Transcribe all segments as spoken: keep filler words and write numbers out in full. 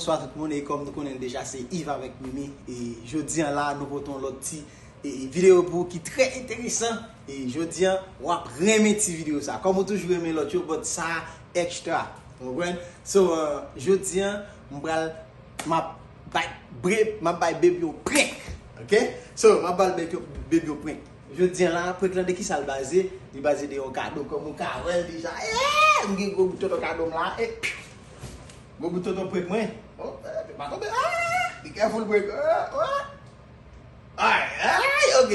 Bonswa tout moun, e kòm nou konnen l deja, se Yves avèk Mimi. E jodi an la, nou pote yon lòt ti e, e, videyo pou ou ki trè enteresan. E jodi an, w ap renmen ti videyo sa. Kòm ou toujou renmen lòt yo, but sa a extra. Ou konprann? So, euh, jodi an, m pral, m ap bay, bre- m ap bay Baby yon prank. Ok? So, m ap bay Baby yon, Baby yon prank. Jodi an la, prank lan de ki sa l baze? Li baze de yon kado, kòm ou ka wè l deja. Eh, m gen gwo bout tonton kado m la. Eh, gwo bout tonton prank mwen. Oh, eh, pa tonbe. Ah, be careful prank. Ah, ah. Ay, ay, ok.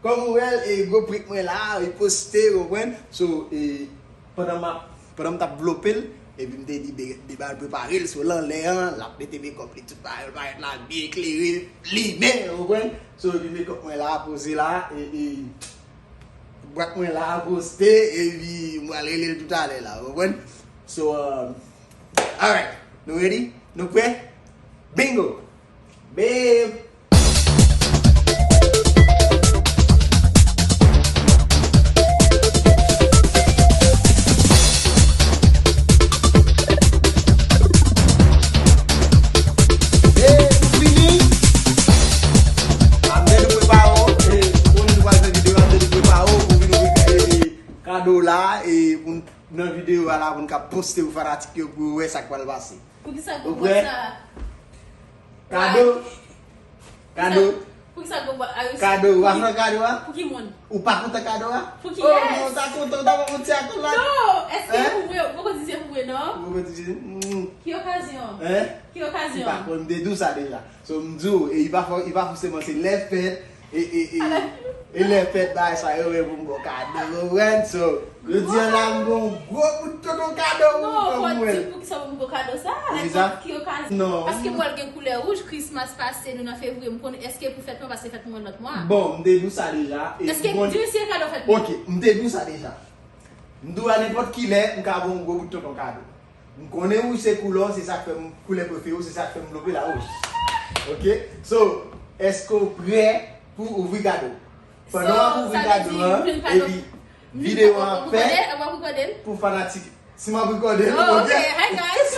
Kòm ou wè l, e, gwo prank mwen la, e, poste, ou konprann? So, e, pandan m ap, pandan m t ap vlope l, epi m te di Be- Beba al prepare l, so l anlè an, l ap mete makeup li, tout bagay, l parèt la, byen klere, limen, ou konprann? So, epi makeup mwen la, poze la, e, e, bwat mwen la, poste, epi m pral rele l toutalè la, ou konprann? So, um, alright, nou ready? Nou prè? Bingo! Babe! Babe, ou vini? A, m te di prepare w, e, ou konnen nou pral fè videyo a, m te di prepare w pou vin ouvri, e, e, kado w la, e, pou n, nan videyo a la, pou n ka poste pou fanatik yo, pou yo wè sa k pral pase. Poukisa gwo bwat sa? Kado. Kado. Poukisa gwo bwat a resi? Kado. Ou pa kontan kado a? Pou ki moun? Ou pa kontan kado a? Pou ki? Oh, yes. Non, ou ta kontan, ou ta kontan ti akòl la. Non, èske pou mwen? Ou poko di se pou mwen, non? Ou poko di se, mm. Ki okazyon? Hein? Ki okazyon? Ou pa konn, m te di w sa deja. So, m di w, e, li pa fò, li pa fòseman se lè fèt, e, e, e, e lè fèt bagay sa yo, e pou m ba w kado, ou konprann? So, jodi an la, m gen yon gwo bout tonton kado pou ou, kòm ou wè l. Non, fò di m poukisa pou m gwo kado sa. Poukisa? Ki okazyon? Non. Paske m wè l gen koulè wouj, Christmas pase, nou nan fevriye, m konnen èske pou fèt mwen, paske fèt mwen lòt mwa. Bon, m te di w sa deja. Èske di m si e kado fèt mwen? Ok, m te di w sa deja. M di w a nenpòt ki lè, m ka ba w yon gwo bout tonton kado. M konnen wouj se koulè w, se sa k fè m, koulè prefere w, se sa k fè m vlope la wouj. Ok? So, èske w prè pou ouvri kado? Pandan w ap ouvri kado an, epi videyo an ap fèt pou fanatik. Si m ap rekòde l, ok? Oh, ok. Hi, guys.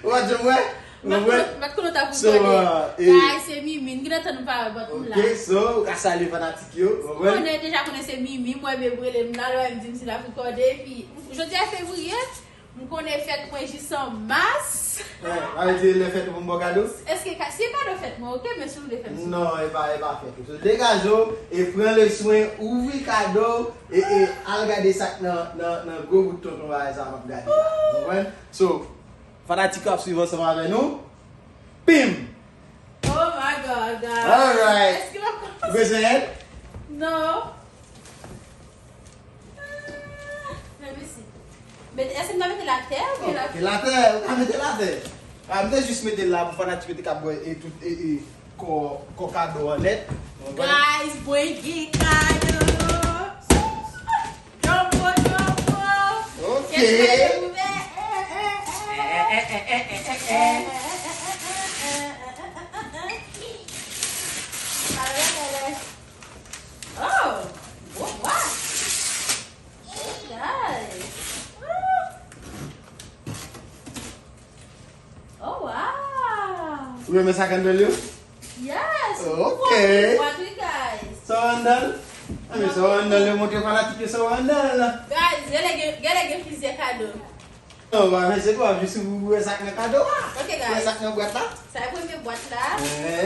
Ou pa janm wè? M pa t konnen w t ap rekòde. So, uh, e guys, se Mimi. M gentan tann m pa wè bòt m la. Ok, so, ou ka salye fanatik yo, ou konprann? Ou konnen, deja konnen se Mimi, m wè Bebe rele m la, lè w wè m di m si l ap rekòde, epi jodi a fevriye, m konnen fèt mwen jis an mas. Eh, sa vle di lè fèt ou pou m ba w kado? Èske ka, si e kado fèt mwen, ok, men si w vle fè m sou. Non, e pa, e pa fèt ou. So, degaje w, e pran le swen, ouvri kado w, e, e al gade sa k nan, nan, nan gwo bout tonton bagay sa m ap gade la. Ou konprann? So, fanatik yo ap swiv ansanm avè nou. Pim! Oh my God, guys. Alright. Èske m ap... Ou bezwen èd? Non. Ah, men mesi. Mete, èske m ta mete l atè oubyen la? Mete l atè, ou ka mete l atè. Ah, m te jis mete l la pou fanatik yo te ka bwè e tout, e, e, kò, kò kado an nèt. Ou konprann? Guys, mwen gen kado. Jònpo, jònpo. Ok. Kèt mwen ouvè. Oh, gwo bwat. Oh, guys. Oh, wow. Ou renmen sa k anndan l yo? Yes. Ok. Gwo bwat, wi, guys. Sa w anndan l? Anben, sa w anndan l, yo montre fanatik yo sa w anndan l. Guys, genlè gen, genlè gen plizyè kado. Non, w pa vle se pa jis pou wè sa k nan kado a. Ok, guys. Wè sa k nan bwat la. Sa e premye bwat la. Ehe.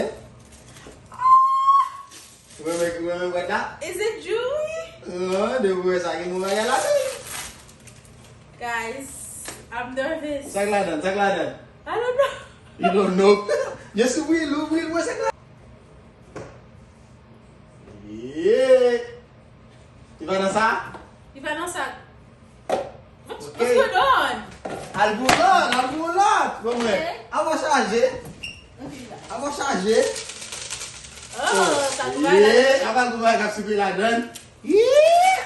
Ou renmen, ou renmen bwat la? Is it jewelry? Non, depi w wè sa gen bon bagay ladan l. Guys, I'm nervous. Sa k ladan? Sa k ladan? I don't know. You don't know? Just ouvri l, ouvri l, wè sa k ladan. Yeah. Li pa nan sa? Li pa nan sa. What's, what's going on? Al pou lòt, al pou lòt. Bon, mwen. Ok. Avan chaje. Ok, la. Avan chaje. Oh, sa tou bagay la. Yeah, avan pou bagay k ap souke ladan. Yeah.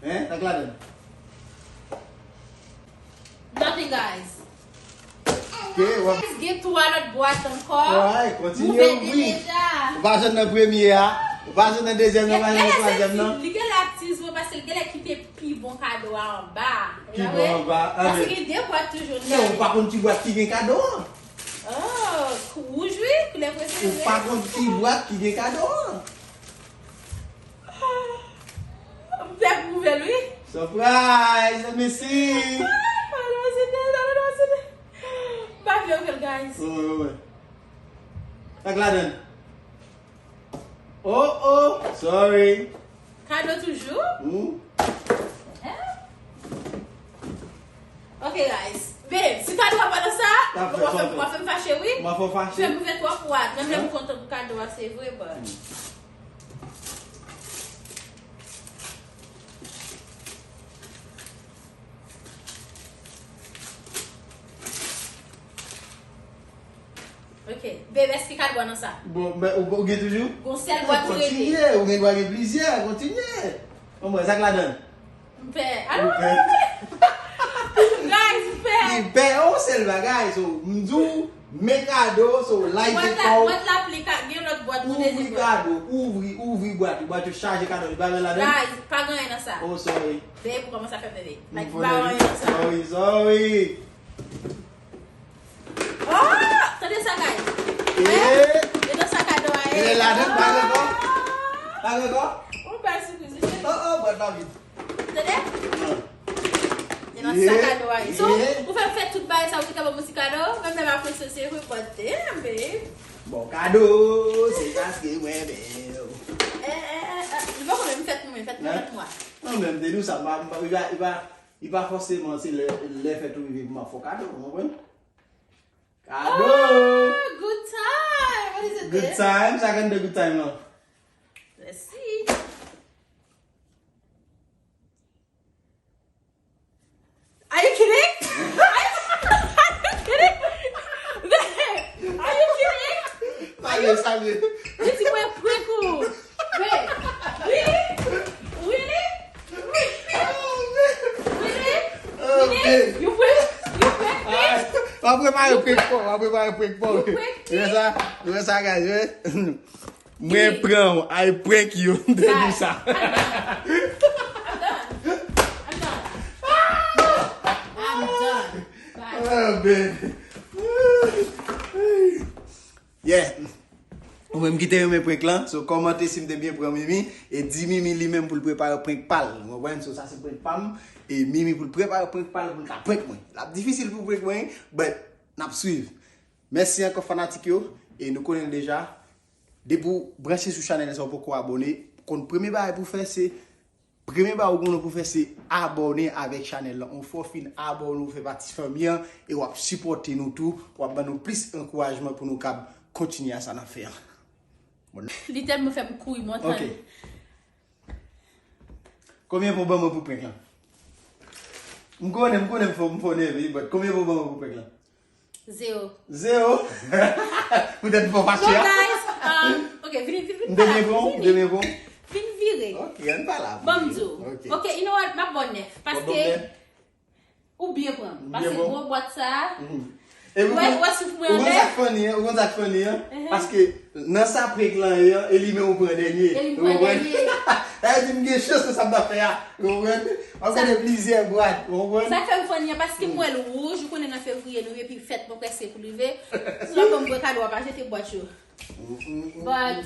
Hein, sa k ladan? Nothing, guys. Ok, w ap... Guys, gen twa lòt bwat ankò. Alright, kontinye ouvri. Ouvè de deja. Ou pa jwenn nan premye a. Ou pa jwenn nan dezyèm nan, ou pa jwenn nan twazyèm nan. Li gen la ti zo paske li genlè kite pi bon. Bon, kado a anba. Ki bò anba? Paske gen de bwat toujou. Non, ou pa konn ki bwat ki gen kado an. Oh, wouj wi, koulè prefere. Ou pa konn ki bwat ki gen kado an. M pè pou nouvèl wi. Surprise, let me see. Alò, se te, alò, se te. M pa vle ouvè l, guys. Wi, wi, wi. Sa k ladan? Oh, oh, sorry. Kado toujou? Hmm? Ok, guys. Babe, si kado a pa nan sa, w ap fè m fache, wi. M ap fè w fache. Fè m rive twò fwa. Menm lè m kontan pou kado a, se vre, but. Ok. Babe, èske kado a nan sa? Bon, men ou, ou gen toujou? Gon sèl bwat ki rete. Kontinye, ou gen dwa gen plizyè, kontinye. Bon, mwen, sa k ladan? M pè. Alò, m pè. Guys, m pè. Li pè, yon sèl bagay, so, m di w, men kado, so, like e kò w. Bwat la pli ka, gen lòt bwat pou dezyèm bwat. Ouvri kado, ouvri, ouvri bwat, bwat yo chaje kado, li pa gen ladan? Guys, pa gen anyen nan sa. Oh, sorry. Babe, ou kòmanse ap fè m bebe. Like, pa gen anyen nan sa. Sorry, sorry. Oh! Tande sa, guys. Eh! E nan sa kado a ye. E ladan, pa gen ankò? Pa gen ankò? Yon bèl sipriz, wi, cheri. Oh, oh, bwat la vid. Tande? E nan sa kado a ye. So, ou fè m fè tout bagay sa, ou te ka ban m ti kado, menm lè m apresye se vre, but damn, babe. Bon, kado, se paske mwen renmen w. Eh, eh, eh, eh, li poko menm fèt mwen, fèt mwen, fèt mwen. Non, men m te di w sa, m pa, m pa, li pa, li pa, li pa fòseman se lè, lè fèt ou rive pou m ap fè w kado, ou konprann? Kado! Oh, good time! What is it, babe? Good time, sa grenn de good time lan. Let's see. Are you kidding? Are you kidding? Babe, are you kidding? Salye, salye. Li di mwen prank ou. Babe, really? Really? Really? Really? You prank? You prank me? Ah, w ap prepare prank pou, w ap prepare prank pou. You prank me? Wè sa, wè sa, guys, wè. Mwen pran w, I prank you. M te di sa. I'm done. I'm done. I'm done. Bye. Oh, babe. Yeah. Ou menm ki te renmen prank lan, so kòmante si m te byen pran Mimi, e di Mimi li menm pou l prepare prank pa l. Ou konprann? So sa se prank pa m, e Mimi pou l prepare prank pa l pou l ka prank mwen. L ap difisil pou prank mwen, but n ap swiv. Mèsi ankò fanatik yo, e nou konnen l deja. Depi w branche sou chanèl sa, ou poko abòne, konn premye bagay pou w fè se, premye bagay ou gen pou w fè se abòne avèk chanèl lan. Yon fwa w fin abòne, ou fè pati fanmi an, e w ap sipòte nou tou, w ap ban nou plis ankourajman pou nou kab kontinye a sa n ap fè an. Li tèlman fè m kouri montann. Ok. Konbyen pou w ban mwen pou prank lan? M konnen, m konnen m fò, m fò nève, but konbyen pou w ban mwen pou prank lan? Zero. Zero? Poutèt m fè w fache a? Non, guys, um, ok, vini, vini, vini. M te byen pran w, m te byen pran w. Vin vire. Ok, ann pale avè m. Ban m di w. Ok. Ok, you know what? M ap ba w nèf. Paske ou byen pran. Paske gwo bwat sa a. Epi ou konn sa k funny an? Ou konn sa k funny an? Paske nan sa prank lan ye an, e li menm ou pran dènye. E li m pran dènye. Sa vle di m gen chans nan sa m t ap fè a. Ou konprann? M ap gade plizyè bwat. Ou konprann? Sa k fè m funny an, paske m wè l wouj, ou konnen nan fevriye nou ye, epi fèt mwen prèske pou l rive. Si w ap ban m gwo kado a, pa jete bwat yo. But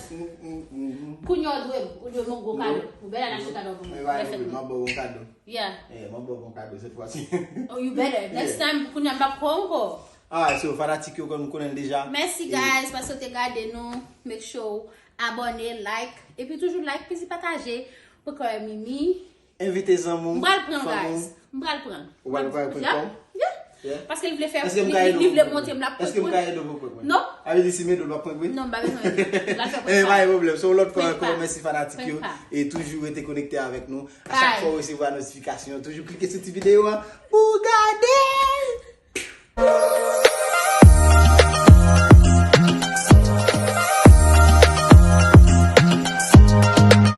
kounye a ou dwe m, ou dwe m yon gwo kado. Ou bèl al achte kado pou mwen. Lè fèt mwen. M ap ba w yon kado. Yeah. Yeah, m ap ba w yon kado sèt fwa si. Oh, you better. Next time, kounye a m p ap kwè w ankò. Alright, so fanatik yo, kòm nou konnen l deja. Mèsi, guys, paske w te gade nou. Make sure w abòne, like. Epi toujou like, plis pataje. Pou kò Mimi. Envite zanmi w, fanmi w. M pral pran, guys. M pral pran. Ou pral pran kò m? Yeah. Paske li vle fè, li, li vle montre m l ap prank mwen. Èske m ka ede w pou prank mwen? Non. A vle di si m ede w, l ap prank mwen? Non, m pa bezwen ede. L ap fè prank pa. Eh, pa gen pwoblèm. So, yon lòt fwa ankò, mèsi fanatik yo. E toujou rete konekte avèk nou. A chak fwa w resevwa notifikasyon, toujou klike sou ti videyo a pou w gade.